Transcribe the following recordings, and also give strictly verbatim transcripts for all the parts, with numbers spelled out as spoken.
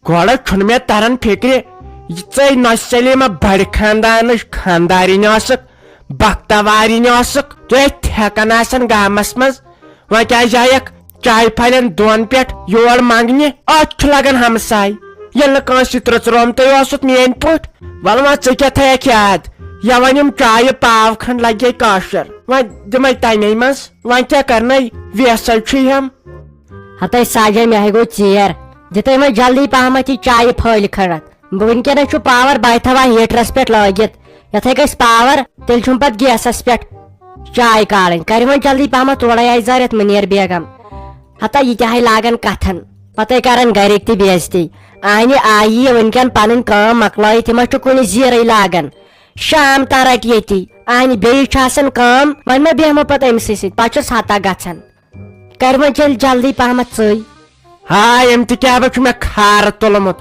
گۄڈٕ چھُنہٕ مےٚ تران فِکرِ، یہِ ژٔے نۄشہِ سلیمہ بڑِ خاندانٕچ خاندارِنۍ ٲسٕکھ، بختوارِنۍ ٲسٕکھ، تُہۍ ٲسۍ تھٮ۪کان آسان گامس منٛز، وۄنۍ کیٛازِ آیکھ چایہِ پھلٮ۪ن دۄن پٮ۪ٹھ یور منٛگنہِ؟ اتھ چھُ لگان ہمساے، ییٚلہِ نہٕ کٲنٛسہِ ترٛژرومتُے اوسُتھ میٲنۍ پٲٹھۍ۔ ولہٕ وۄنۍ ژٕ کیٛاہ تھایکھ یاد؟ یا وۄنۍ یِم چایہِ پاو کھنٛڈ لگے کٲشر، وۄنۍ دِمے تمے منٛز۔ وۄنۍ کیٛاہ کرنے؟ ویسے چھُے ہم۔ ہتے ساجے، مےٚ ہے گوٚو ژیر، دِتَے وۄنۍ جلدی پہمتھ یہِ چایہِ پھٔلۍ کھنٛڈ۔ وٕنکیٚنَس چھُ پاور، بہٕ تھاوان ہیٖٹرَس پٮ۪ٹھ لٲگِتھ، یِتھَے گژھِ پاور، تیٚلہِ چھُم پَتہٕ گیسَس پٮ۪ٹھ چاے کالٕنۍ۔ کَرِ وۄنۍ جلدی پہمتھ، تورَے آیہِ زارٮ۪تھ مُنیر بیگم۔ ہتا یہِ تہِ ہاے لاگان کَتھَن، پَتَے کَران گَرِکۍ تہِ بے عزتی۔ آنہِ آیی وٕنکیٚن پَنٕنۍ کٲم مۄکلٲیِتھ، یِم ہا چھُ کُنہِ زیٖرٕے لاگان۔ شام تام رَٹہِ ییٚتی، آنہِ بیٚیہِ چھِ آسان کٲم، وۄنۍ ما بیٚہمو پَتہٕ أمۍ سٕے سۭتۍ، پَتہٕ چھُس ہتا گژھان۔ کر وۄنۍ تیٚلہِ جلدی پہمتھ ژٕے۔ ہاے، أمۍ تہِ کیٛاہ بہٕ چھُ مےٚ کھارٕ تُلمُت۔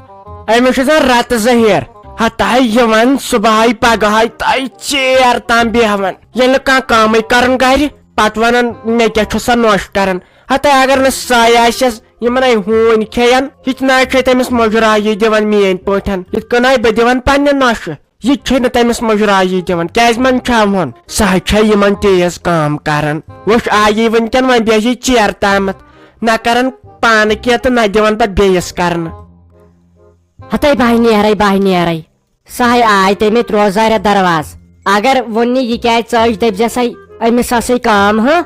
أمِس چھُ آسان رتہٕ زٕ ہیر۔ ہتاے یِوان صبحٲے پگہٲے تہٕ ژیر تام بیٚہوان۔ ییٚلہِ نہٕ کانٛہہ کٲمٕے کرُن گرِ، پتہٕ ونان مےٚ کیٛاہ چھُ سا نوٚش کران۔ ہتاے اگر نہٕ سۄے آسٮ۪س، یِمن اے ہوٗنۍ کھیٚین، یہِ تہِ نہ چھے تٔمِس مُجرایی دِوان میٲنۍ پٲٹھۍ۔ یِتھ کٔنۍ آے بہٕ دِوان پننہِ نۄشہِ۔ یہِ چھے نہٕ تٔمِس مُجرایی دِوان، کیٛازِ منٛدچھاوہون؟ سۄ حظ چھے یِمن تیز کٲم کران۔ وٕچھ، آیی وٕنکیٚن، وۄنۍ بیٚہہِ یہِ ژیر تامتھ، نہ کران پانہٕ کینٛہہ تہٕ نہ دِوان پتہٕ بیٚیِس کرنہٕ۔ ہتے بہٕ نیرے، بہٕ نیرے۔ سۄ ہے آے تٔمۍ تروو زاریا دروازٕ۔ اگر وُنہِ یہِ کیٛازِ ژٔج، دٔپۍ زٮ۪سے أمِس ٲسٕے کٲم، ہہ؟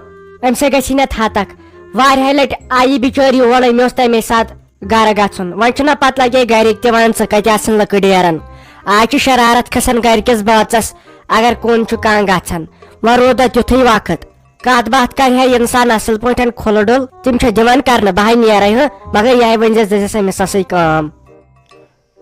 أمِس ہے گژھی نہ تھتک۔ واریاہہِ لٹہِ آیہِ بِچٲرۍ یور، أمۍ اوس تَمے ساتہٕ گرٕ گژھُن۔ وۄنۍ چھُنہ پتہٕ لگے گرِکۍ تہِ ونان، ژٕ کتہِ آسان لٔکٕر ڈیران؟ آز چھِ شرارت کھسان گرِکِس بٲژس، اگر کُن چھُ کانٛہہ گژھان۔ وۄنۍ روٗد اتھ یُتھُے وقت، کتھ باتھ کرِ ہا انسان اصل پٲٹھۍ کھُلہٕ ڈُل، تِم چھِ دِوان کرنہٕ، بہٕ ہاے نیرے ہہ، مگر یہِ ہاے ؤنۍ زٮ۪س، دٔپۍ زٮ۪س أمِس ٲسٕے کٲم۔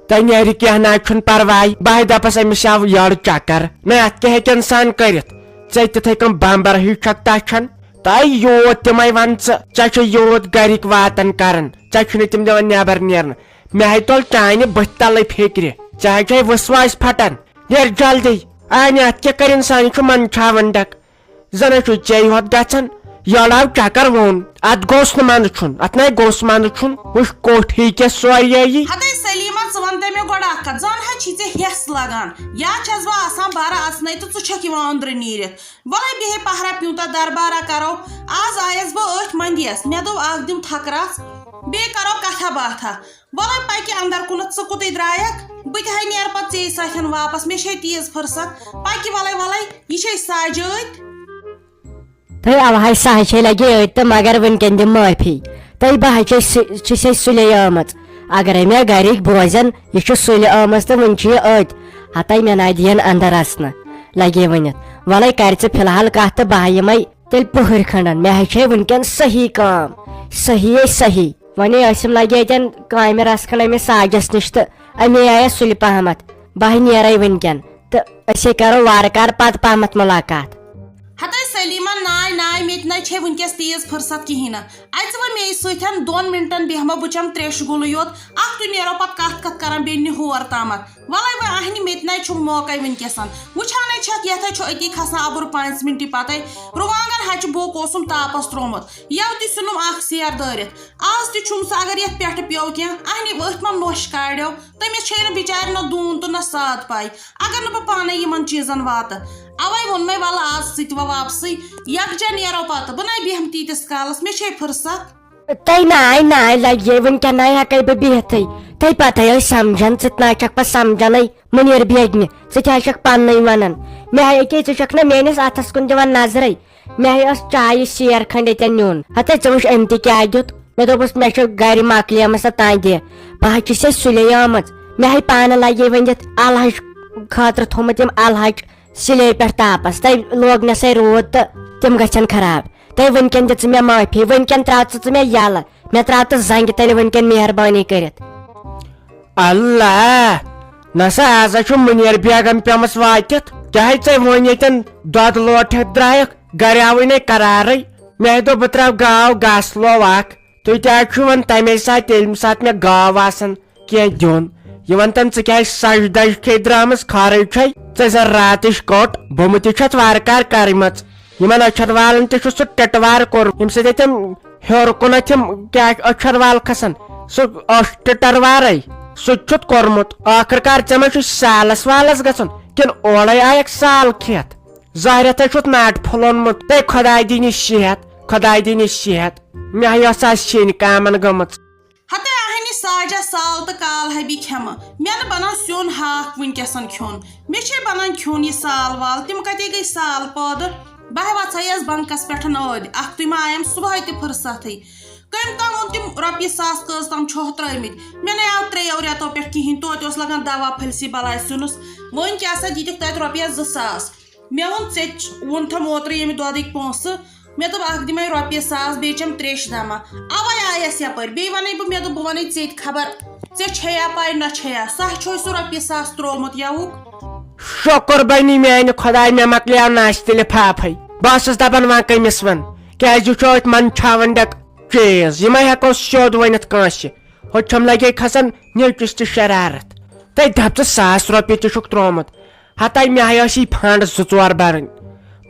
تۄہہِ نیرِ کینٛہہ نہ چھُنہٕ پرواے، بہٕ ہاے دپس أمِس یاو یٔڈ چکر، نہ اتھ کیٛاہ ہیٚکہِ انسان کٔرِتھ؟ ژےٚ تِتھے کٔنۍ بمبر ہِش چھکھ تچھان۔ تۄہہِ یوٗت تِمے ون ژٕ، ژےٚ چھے یوٗت گرِکۍ واتن کران، ژےٚ چھُنہٕ تِم دِوان نٮ۪بر نیرنہٕ۔ مےٚ ہے تُل چانہِ بٕتھِ تلے فِکرِ، ژےٚ ہے چھے وسواس پھٹان۔ نیر جلدی، آنہِ اتھ کیٛاہ کرِ انسان، یہِ چھُ منٛدچھاوان ڈکھ۔ زن ہے چھُ ژے یوت گژھان، یڑاو چکر ووٚن۔ اتھ گوٚژھ نہٕ منٛدٕ چھُن، اتھ نَے گوٚژھ منٛدٕ چھُن۔ وٕچھ کوٹھی کیٛاہ سورے یی۔ ہتے سلیمہ، ژٕ وَن تہٕ مےٚ گۄڈٕ اکھ کتھ، زن ہا چھی ژےٚ ہٮ۪س لگان، یا چھَس بہٕ آسان بَرٕ اژنَے تہٕ ژٕ چھَکھ یِوان أنٛدرٕ نیٖرِتھ؟ وَلَے بیٚہے پہرا پیوٗنٛتاہ دربارا کرو، آز آیس بہٕ أتھۍ مندیس، مےٚ دوٚپ اکھ دِم تھکراژ، بیٚیہِ کرو کتھا باتھا۔ وَلَے پَکہِ اَندَر کُنَتھ، ژٕ کوٚتٕے درٛایَکھ؟ بہٕ تہِ ہاے نیرٕ پَتہٕ ژیٚے سۭتۍ واپَس، مےٚ چھے تیز فرصت۔ پَکہِ وَلَے وَلَے، یہِ چھے ساجہِ أتۍ۔ تہٕ اَوہَے ساجہِ چھے لَگے أتۍ تہٕ مگر وٕنکٮ۪ن دِ معٲفی۔ تہٕ بہٕ ہاے چھے سُہ-، چھُسے سُلے آمٕژ۔ اگرے مےٚ گَرِکۍ بوزن، یہِ چھُ سُلہِ آمٕژ تہٕ وٕنہِ چھُ یہِ أتۍ۔ ہَتَے مےٚ نَے دِیَن اَندَر اَژنہٕ، لَگے ؤنِتھ۔ وَلَے کَرِ ژٕ فی الحال کَتھ تہٕ بہٕ ہاے یِمَے تیٚلہِ پُہٕرۍ کھنٛڈَن۔ مےٚ ہاے چھے وٕنکٮ۪ن صحیح کٲم، صحیح ہے صحیح۔ وۄنۍ ٲسِم لگے اتٮ۪ن کامہِ رژھ کھنڈ أمِس ساجس نِش تہٕ اَمے آیس سُلہِ پہمتھ۔ بہٕ ہے نیرے وٕنکٮ۪ن تہٕ أسے کرو وارٕ کارٕ پتہٕ پہمتھ مُلاقات۔ ہتے سلیمہ، ناے ناے، مےٚ تہِ نَے چھے وٕنکٮ۪س تیز فرصت کِہیٖنۍ نہٕ۔ اَژٕ وۄنۍ مے سۭتٮ۪ن، دۄن منٹن بیٚہمو بہٕ چمہٕ تریشہِ گُلہٕ یوت، اکھتُے نیرو پتہٕ کتھ کتھ کران بیٚنہِ ہور تامتھ۔ وَلَے وۄنۍ اَہنہِ، مےٚ تہِ نَے چھُم موقعے وٕنکٮ۪سَن۔ وٕچھانَے چھَکھ، یَتھ ہے چھُ أتی کھسان اَبُر پانٛژِ مِنٹہِ پَتَے۔ رُوانٛگَن ہَچہِ بوٚک اوسُم تاپَس ترٛوومُت۔ یَوٕ تہِ ژھُنُم اَکھ سیر دٲرِتھ۔ آز تہِ چھُم سُہ، اگر یَتھ پٮ۪ٹھٕ پیوٚو کینٛہہ، اَہنہِ أتھۍ منٛز نوٚش کاڑیو۔ تٔمِس چھے نہٕ بِچارِ نہ دوٗن تہٕ نہ ساد پَے۔ اگر نہٕ بہٕ پانَے یِمَن چیٖزَن واتہٕ۔ اَوَے ووٚن مےٚ، وَلہٕ آز سُہ تہِ وۄنۍ واپسٕے۔ یَکجاہ نیرو پَتہٕ۔ بہٕ نَے بیٚہمہٕ تیٖتِس کالَس، مےٚ چھے فٕرصت۔ تۄہہِ ناے ناے لگہِ، وٕنکٮ۪ن ناے ہٮ۪کَے بہٕ بِہتھٕے۔ تۄہہِ پتہٕ ٲسۍ سمجھان، ژٕ تہِ ناے چھکھ پتہٕ سمجھانٕے۔ مُنیر بیگمہِ، ژٕ تہِ ہا چھکھ پننُے ونان۔ مےٚ ہا ییٚکیٛاہ، ژٕ چھکھ نہ میٲنِس اتھس کُن دِوان نظرے۔ مےٚ ہا ٲس چایہِ سیر کھنڈ ییٚتٮ۪ن نیُن۔ ہتے ژٕ وٕچھ، أمۍ تہِ کیٛاہ دیُت۔ مےٚ دوٚپُس، مےٚ چھُ گرِ مۄکلیمٕژ تہٕ تانۍ دِ۔ بہٕ ہا چھُسے سُلے آمٕژ۔ مےٚ ہاے پانہٕ لگے ؤنِتھ الحج خٲطرٕ تھوٚمُت یِم الحج سِلے پٮ۪ٹھ تاپس۔ تۄہہِ لوگ مےٚ سَے روٗد تہٕ تِم گژھن خراب۔ تہٕ وٕنکٮ۪ن دِ ژٕ مےٚ معٲفی، وٕنکٮ۪ن ترٛاو ژٕ ژٕ مےٚ یَلہٕ، مےٚ ترٛاو تہٕ زنٛگہِ تَلہِ وٕنکٮ۪ن مہربٲنی کٔرِتھ۔ اللہ! نسا آز ہا چھُ مُنیر بیگم پیمٕژ وٲتِتھ۔ کیٛاہ ہے ژےٚ وۄنۍ ییٚتٮ۪ن دۄدٕ لوٹہٕ ہٮ۪تھ درٛایَکھ؟ گرِ آوٕے نے قرارٕے۔ مےٚ دوٚپ بہٕ ترٛاوٕ گاو گاسہٕ لوو اکھ۔ تُہۍ تہِ حظ چھِو وۄنۍ تَمے ساتہٕ، ییٚلہِ ساتہٕ مےٚ گاو آسَن کینٛہہ دیُن۔ یہِ وَن تَم، ژٕ کیٛازِ سَجہِ دَجہِ کھے درٛامٕژ؟ خٲرٕے چھے؟ ژےٚ زَن راتٕچ کوٚٹ، بۄمہٕ تہِ چھَتھ وارٕ کارٕ کَرٕمَژ۔ یِمَن أچھَن والَن تہِ چھُ سُہ ٹِٹہٕ وار کوٚرمُت، ییٚمہِ سۭتۍ تِم ہیوٚر کُنَتھ یِم کیٛاہ أچھَن وال کھسَن۔ سُہ اوٚش تہِ ٹروارے، سُہ تہِ چھُتھ کوٚرمُت۔ ٲخٕر کار ژےٚ ما چھُے سالس والس گژھُن، کِنہٕ اورے آیکھ سال کھٮ۪تھ؟ زہرٮ۪تھے چھُتھ ناٹہٕ پھوٚلونمُت۔ تہٕ خۄداے دِنہِ صحت، خۄداے دِنہِ صحت۔ مےٚ یۄس آسہِ شیٚنۍ کامن گٔمٕژ۔ ہتے اہنہِ ساجہ سال تہٕ کال ہبی کھٮ۪مہٕ۔ مےٚ نہٕ بنان سیُن ہاکھ وٕنکیٚسن کھیوٚن۔ مےٚ چھے بنان کھیوٚن یہِ سال وال، تِم کتے گٔے سال پٲدٕ؟ بہٕ وژھے یس بنکس پٮ۪ٹھ ٲدۍ، اکھتُے ما آیم صبحٲے تہِ فرصتھٕے۔ کٔمۍ تام ووٚن تِم رۄپیہِ ساس کٔژ تام چھۄہ ترٲومٕتۍ۔ مےٚ نے آو ترٛیٚیو رٮ۪تو پٮ۪ٹھ کِہیٖنۍ، توتہِ اوس لگان دوا پھٔلۍ سی بلاے سیُنس۔ وۄنۍ کیٛاہ سا دِتِکھ تتہِ رۄپیس زٕ ساس؟ مےٚ ووٚن، "ژےٚ تہِ ووٚنتھم اوترٕ ییٚمہِ دۄدٕکۍ پونٛسہٕ، مےٚ دوٚپ، اکھ دِمے رۄپیہِ ساس، بیٚیہِ چٮ۪م تریشہِ دما، اوے آیس یپٲرۍ۔ بیٚیہِ ونے بہٕ، مےٚ دوٚپ، بہٕ ونے ژےٚ تہِ خبر ژےٚ چھےٚ یا پاے نہ چھےٚ یا، سۄ چھوے سُہ رۄپیہِ ساس ترٛوومُت یَوُک؟" شُکر بنی میانہِ خۄداے، مےٚ مۄکلیو ناشتہٕ لفافے۔ بہٕ ٲسٕس دپان، وۄنۍ کٔمِس ون، کیازِ یہِ چھُ أتھۍ منٛدچھاوان ڈٮ۪ک چیز، یہِ ما ہٮ۪کو سیوٚد ؤنِتھ کٲنٛسہِ۔ ہوٚتہِ چھَم لگے کھسان نیٚچوِس تہِ شرارت۔ تَے دپ ژٕ، ساس رۄپیہِ تہِ چھُکھ ترٛوومُت۔ ہتاے مےٚ ہاے ٲسی فنڈ زٕ ژور برٕنۍ،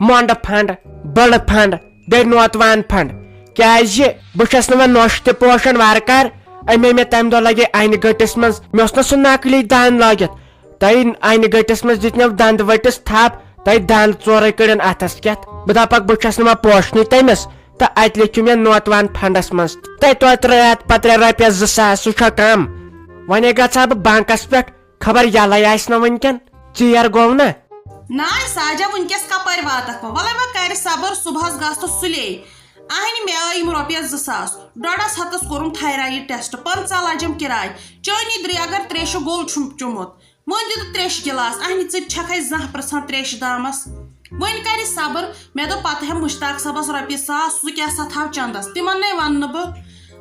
مۄنڈٕ فنڈ، بٔڑٕ فنڈ، بیٚیہِ نوتوان فنڈ۔ کیازِ بہٕ چھَس نہٕ وۄنۍ نۄشہِ تہِ پوشان وارٕ کارٕ۔ أمے مےٚ تمہِ دۄہ لگے انہِ گٔٹِس منٛز، مےٚ اوس نہ سُہ نقلی دند لٲگِتھ۔ تۄہہِ انہِ گٔٹِس منٛز دِتنو دند ؤٹِس تھپھ، تۄہہِ دند ژورے کٔڑِن اتھس کٮ۪تھ۔ بہٕ دپکھ بہٕ چھَس نہٕ وۄنۍ پوشنٕے تٔمِس، تہٕ اتہِ لیکھِو مےٚ نوتوان فنڈس منٛز۔ تۄہہِ توتہِ راتھ پتہٕ ترٛےٚ رۄپیس زٕ ساس، سُہ چھا کم؟ وۄنۍ گژھٕ ہا بہٕ بنکس پٮ۪ٹھ، خبر یلے آسہِ نہ وٕنکٮ۪ن، ژیر گوٚو نہ؟ ناے ساجہ، وٕنکیٚس کپٲرۍ واتکھ وۄنۍ؟ وَلَے وۄنۍ کَرِ صبر، صُبحَس گژھ تہٕ سُلے۔ اَہنہِ مےٚ آے یِم رۄپیَس زٕ ساس، ڈۄڈَس ہَتَس کوٚرُم تھایرایِڈ ٹیسٹ، پنٛژاہ لَجَم کِراے، چٲنی درٛے اگر ترٛیشہِ گول چھُم چوٚمُت۔ وۄنۍ دِتہٕ ترٛیشہِ گِلاس، اَہنہِ ژٕ تہِ چھَکھَے زانٛہہ پرٛژھان ترٛیشہِ دامَس؟ وۄنۍ کَرِ صبر، مےٚ دوٚپ پَتہٕ ہٮ۪مہٕ مُشتاق صٲبَس رۄپیہِ ساس، سُہ کیٛاہ سا تھاو چَندَس، تِمَن نے وَنہٕ نہٕ بہٕ۔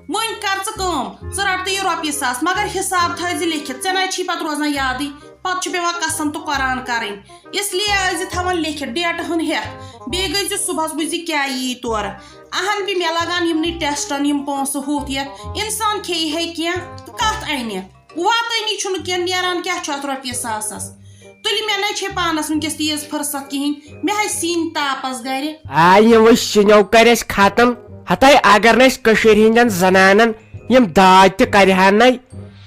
وۄنۍ کر ژٕ کٲم، ژٕ رٹ تہٕ یہِ رۄپیہِ ساس، مگر حساب تھٲیزِ لیکھِتھ، ژےٚ نَے چھی پتہٕ روزان یادٕے، پتہٕ چھُ پٮ۪وان قسم تہٕ قرآن کرٕنۍ۔ اس لیے ٲسۍ زِ تھاوان لیکھِتھ ڈیٹہٕ ہن ہٮ۪تھ، بیٚیہِ گٔژھۍ زِ صُبحس وٕچھ زِ کیٛاہ یی تورٕ۔ اہن بہِ مےٚ لگان یِمنٕے ٹیسٹن یِم پونٛسہٕ ہُتھ یتھ، انسان کھیٚیہِ ہے کینٛہہ تہٕ کتھ انہِ؟ واتٲنی چھُنہٕ کینٛہہ، نیران کیٛاہ چھُ اتھ رۄپیہِ ساسس؟ تُلہِ مےٚ نے چھے پانس وٕنکیٚس تیٖژ فرصت کِہیٖنۍ، مےٚ ہے سِنۍ تاپس گرِ۔ آ، یِمو سِنیو کرِ اَسہِ ختم۔ ہتاے اگر نہٕ اَسہِ کٔشیٖرِ ہِنٛدٮ۪ن زنانن یِم داج تہِ کرِہن نے،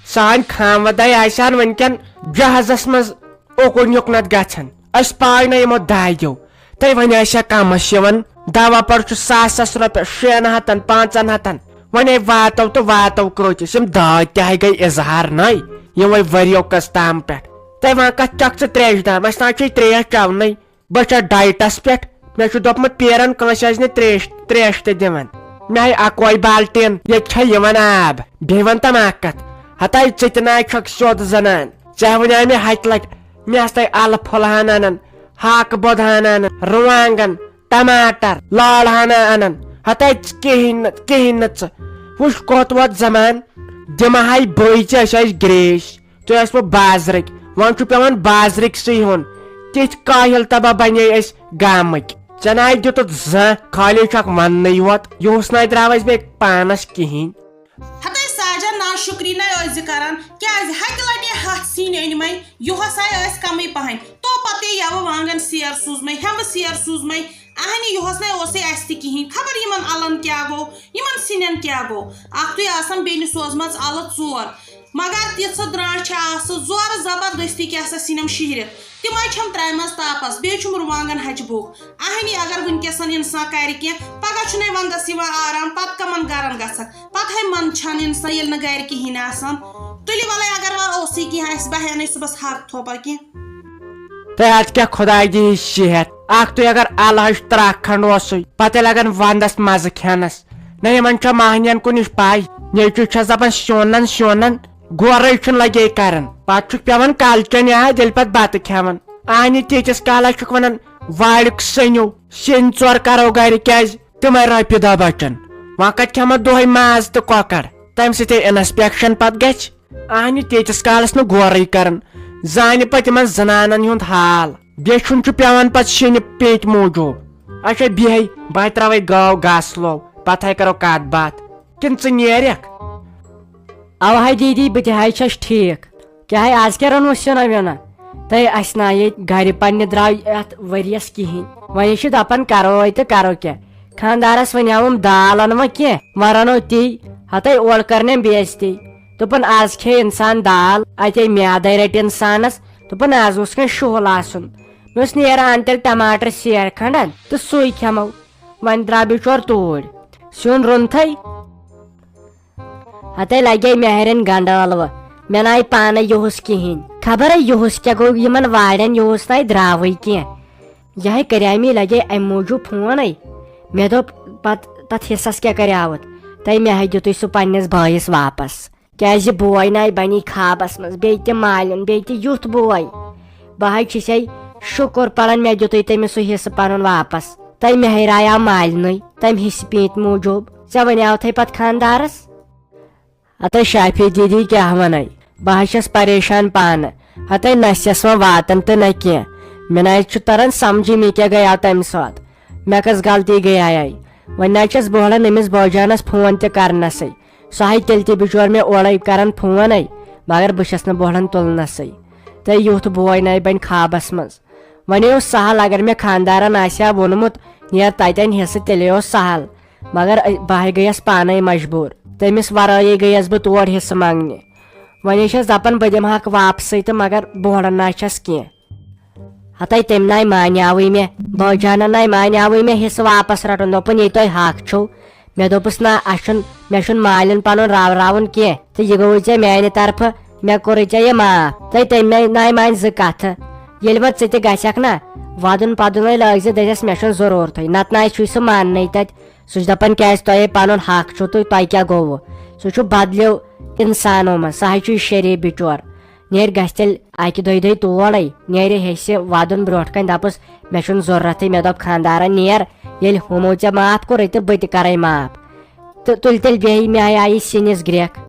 سٲنۍ خانوادے آسہِ ہن وٕنکٮ۪ن جہازس منٛز اُکُن یُکنتھ گژھان۔ أسۍ پاے نہ یِمو داجو۔ تہٕ وۄنۍ آسہِ ہا کمس یِوان دوا پرچُ ساسس رۄپیس، شٮ۪ن ہتن، پانٛژن ہتن۔ وۄنۍ واتو تہٕ واتو کۭتِس؟ یِم داج تہِ ہاے گٔے اظہار نَے، یِم وۄنۍ ؤرِیو کٔژ تام پٮ۪ٹھ۔ تہٕ وۄنۍ کتھ چکھ ژٕ ترٛیشہِ دام؟ اَسہِ نہ حظ چھُے ترٛیش چٮ۪ونٕے۔ بہٕ چھَس ڈایٹس پٮ۪ٹھ، مےٚ چھُ دوٚپمُت پیرن کٲنٛسہِ ٲسۍ نہٕ ترٛیش، ترٛیش تہِ دِوان۔ مےٚ ہاے اکوے بالٹیٖن، ییٚتہِ چھا یِوان آب؟ بیٚیہِ وَن تہٕ مےٚ اکھ کتھ، ہتاے ژٕ تہِ نہ حظ چھکھ سیوٚد زنان۔ ژےٚ وَنیٛاے مےٚ ہتہِ لٹہِ، مےٚ ہستے الہٕ پھوٚلہٕ ہن انان، ہاکہٕ بۄدٕ ہن انان، رُوانٛگن، ٹماٹر، لال ہنا انان۔ ہتے ژٕ کِہیٖنۍ نہٕ، کِہیٖنۍ نہٕ ژٕ۔ وٕچھ کوٚت ووت زمان، دِمہٕ ہاے بٔے ژےٚ، أسۍ ٲسۍ گرٛیسۍ، تُہۍ ٲسوٕ بازرٕکۍ، وۄنۍ چھُ پٮ۪وان بازرٕکۍ سٕے ہیوٚن۔ تِتھۍ کاہِل تباہ بنے أسۍ گامٕکۍ۔ ژےٚ ناے دیُتُتھ زانٛہہ، خٲلی چھُکھ وننٕے یوت، یُہُس ناے درٛاو اَسہِ بیٚیہِ پانس کِہیٖنۍ۔ ہتے ساجہ، ناشُکری نے ٲسۍ زِ کران، کیازِ ہتہِ لٹہِ ہتھ سِنۍ أنۍ مےٚ، یُہس آے ٲسۍ کمٕے پہن۔ تو پتے یوٕ وانگن سیر سوٗزمے، ہٮ۪مہٕ سیر سوٗزمے۔ اہنہِ یُہس نے اوسے اسہِ تہِ کِہیٖنۍ۔ خبر یِمن الن کیٛاہ گوٚو، یِمن سِنٮ۪ن کیٛاہ گوٚو۔ اکھتُے آسن بیٚنہِ سوزمژ الہٕ ژور۔ مگر تِژھٕ درٛانٛچھ آسہٕ زورٕ زبردستی کیٛاہ سا سِنٮ۪م شِہرِتھ۔ تِمے چھَم ترٛامہِ منٛز تاپس، بیٚیہِ چھُم رُوانٛگن ہچہِ بوٚکھ۔ اہنہِ اگر وٕنکیٚسن انسان کرِ کینٛہہ، پگاہ چھُنے ونٛدس یِوان آرام، پتہٕ کمن گرن گژھکھ؟ پتہٕ ہے منٛدچھان انسان ییٚلہِ نہٕ گرِ کِہیٖنۍ آسان۔ تُلِو وَلَے، اگر وۄنۍ اوسُے کینٛہہ اَسہِ، بہٕ ہٮ۪نَے صُبحَس ہَتھ تھوپا کینٛہہ۔ تہٕ اَتھ کیٛاہ خۄداے دِیہِ صحت؟ اَکھ تُہۍ اگر اَلہٕ ہَچہِ ترٛکھ کھنٛڈ اوسُے، پَتہٕ لَگان وَنٛدَس مَزٕ کھٮ۪نَس۔ نہ یِمَن چھا مَہنِیَن کُنِچ پَے؟ نیٚچوٗ چھَس دَپان سیُن اَن، سیُن اَن، گورَے چھُنہٕ لَگے کَران۔ پَتہٕ چھُکھ پٮ۪وان کَلچَن یاد، ییٚلہِ پَتہٕ بَتہٕ کھٮ۪وان۔ اَہنہِ تیٖتِس کالَس چھُکھ وَنان، "وارِ سٔنِو، سِنۍ ژور کَرو گَرِ، کیٛازِ؟" تِمے رۄپیہِ دہ بچن۔ وۄنۍ کتہِ کھٮ۪مو دۄہے ماز تہٕ کۄکر؟ تمہِ سۭتۍ انسپیکشن پتہٕ گژھِ۔ اہنہِ تیٖتِس کالس نہٕ غورٕے کران۔ زانہِ پتہٕ یِمن زنانن ہُنٛد حال۔ بیٚیہِ چھُن چھُ پٮ۪وان پتہٕ شیٚنہِ پیٹہِ موٗجوٗب۔ اچھا بیہے، بہٕ تراوے گٲو گاسہٕ لو، پتہٕ ہے کرو کتھ باتھ۔ کِنہٕ ژٕ نیرکھ؟ اوہے دیدی، بہٕ تہِ حظ چھَس ٹھیٖک۔ کیٛاہ ہے، آز کیٛاہ روٚنوٕ سیُنہ ویُنہ؟ تہٕ اَسہِ نا ییٚتہِ گرِ پننہِ درٛاو یَتھ ؤریَس کِہیٖنۍ۔ وۄنۍ چھِ دَپان کرو ہے تہٕ کرو کیٛاہ؟ خانٛدارَس وَنیٛاوُم دال اَنہٕ وۄنۍ کینٛہہ، وۄنۍ رَنو تی۔ ہتے اورٕ کٔرنَم بے عزتی۔ دوٚپُن، آز کھیٚیہِ اِنسان دال، اَتے میادَے رَٹہِ اِنسانَس۔ دوٚپُن، آز گوٚژھ کانٛہہ شُہُل آسُن۔ مےٚ اوس نیران تیٚلہِ ٹماٹر سیر کھنٛڈن تہٕ سُے کھٮ۪مو۔ وۄنۍ درٛاو بِچور توٗرۍ۔ سیُن روٚنتھٕے۔ ہتے لگے مہرٮ۪ن گنڈٕ ٲلوٕ۔ مےٚ ناے پانہٕ یُہُس کِہیٖنۍ۔ خبرے یُہُس کیٛاہ گوٚو یِمن وارٮ۪ن، یُہُس ناے درٛاوٕے کینٛہہ۔ یِہے کریامی لگے امہِ موٗجوٗب فونٕے۔ مےٚ دوٚپ پت-، پتہٕ حصس کیٛاہ کریاوُتھ؟ تۄہہِ مےٚ ہے دیُتُے سُہ پننِس بٲیِس واپس۔ کیٛازِ بوے ناے بنی خوابس منٛز، بیٚیہِ تہِ مالِن، بیٚیہِ تہِ یُتھ بوے۔ بہٕ حظ چھسے شُکر پران مےٚ دیُتُے تٔمِس سُہ حصہٕ پنُن واپس۔ تۄہہِ مہرایا مالِنٕے تمہِ حصہٕ پیٖنتہِ موٗجوٗب۔ ژےٚ ونیٛاوتھے پتہٕ خاندارس؟ ہتے شافی دیدی کیٛاہ ونے، بہٕ حظ چھس پریشان پانہٕ۔ ہتے نہ چھس وۄنۍ واتان تہٕ نہ کینٛہہ۔ مےٚ نہ حظ چھُ تران سمجھے مےٚ کیٛاہ گٔیاو تمہِ ساتہٕ، مےٚ کۄس غلطی گٔیایے۔ وۄنۍ نہ حظ چھس بوہلان أمِس بٲجانس فون تہِ کرنسے۔ سُہ ہاے تیٚلہِ تہِ بِچور مےٚ اورَے کران فونَے، مگر بہٕ چھَس نہٕ بوہلان تُلنَسٕے۔ تہٕ یُتھ بوے نَے بَنہِ خوابَس منٛز۔ وۄنۍ اوس سہل، اگر مےٚ خانٛدارَن آسہِ ہا ووٚنمُت، "نیر تَتٮ۪ن حصہٕ"، تیٚلے اوس سہل۔ مگر بہٕ ہاے گٔیَس پانَے مجبوٗر۔ تٔمِس وَرٲیی گٔیَس بہٕ تور حصہٕ منٛگنہِ۔ وۄنۍ چھَس دَپان، بہٕ دِمہٕ ہاکھ واپسٕے تہٕ مگر بوہلان نہ چھَس کینٛہہ۔ ہتے تٔمۍ ناے مانیاوٕے مےٚ، بٲجانن ناے مانیاوٕے مےٚ حصہٕ واپس رٹُن۔ دوٚپُن، "ییٚلہِ تۄہہِ حق چھُو۔" مےٚ دوٚپُس، "نہ، اَسہِ چھُنہٕ، مےٚ چھُنہٕ مالٮ۪ن پنُن راوراوُن کینٛہہ، تہٕ یہِ گوٚوُے ژےٚ میانہِ طرفہٕ، مےٚ کوٚرُے ژےٚ یہِ معاف۔" تہٕ تٔمۍ ناے مانہِ زٕ کتھٕ۔ ییٚلہِ وۄنۍ ژٕ تہِ گژھکھ نا، ودُن پدُن ہے لٲگۍ زِ دٔسِس، مےٚ چھُنہٕ ضروٗرتھٕے، نتہٕ نہ آسہِ چھُے سُہ ماننٕے تتہِ۔ سُہ چھُ دپان، "کیازِ تۄہے پنُن حق چھُو تہٕ تۄہہِ کیٛاہ گوٚوٕ؟" سُہ چھُ بدلیو انسانو منٛز، سُہ ہے چھُ یہِ شریف بچور۔ نیرِ گژھِ تیٚلہِ اکہِ دۄیہِ دۄہہِ تورے، نیرِ ہیٚسہِ ودُن برونٛٹھ کنہِ، دپُس، "مےٚ چھُنہٕ ضروٗرتھٕے، مےٚ دوٚپ خانٛدارن نیر، ییٚلہِ ہُمو ژےٚ معاف کوٚرُے تہٕ بہٕ تہِ کرے معاف۔" تہٕ تُلہِ تیٚلہِ بیٚیہِ مےٚ آیہِ سِنِس گرٛیکھ۔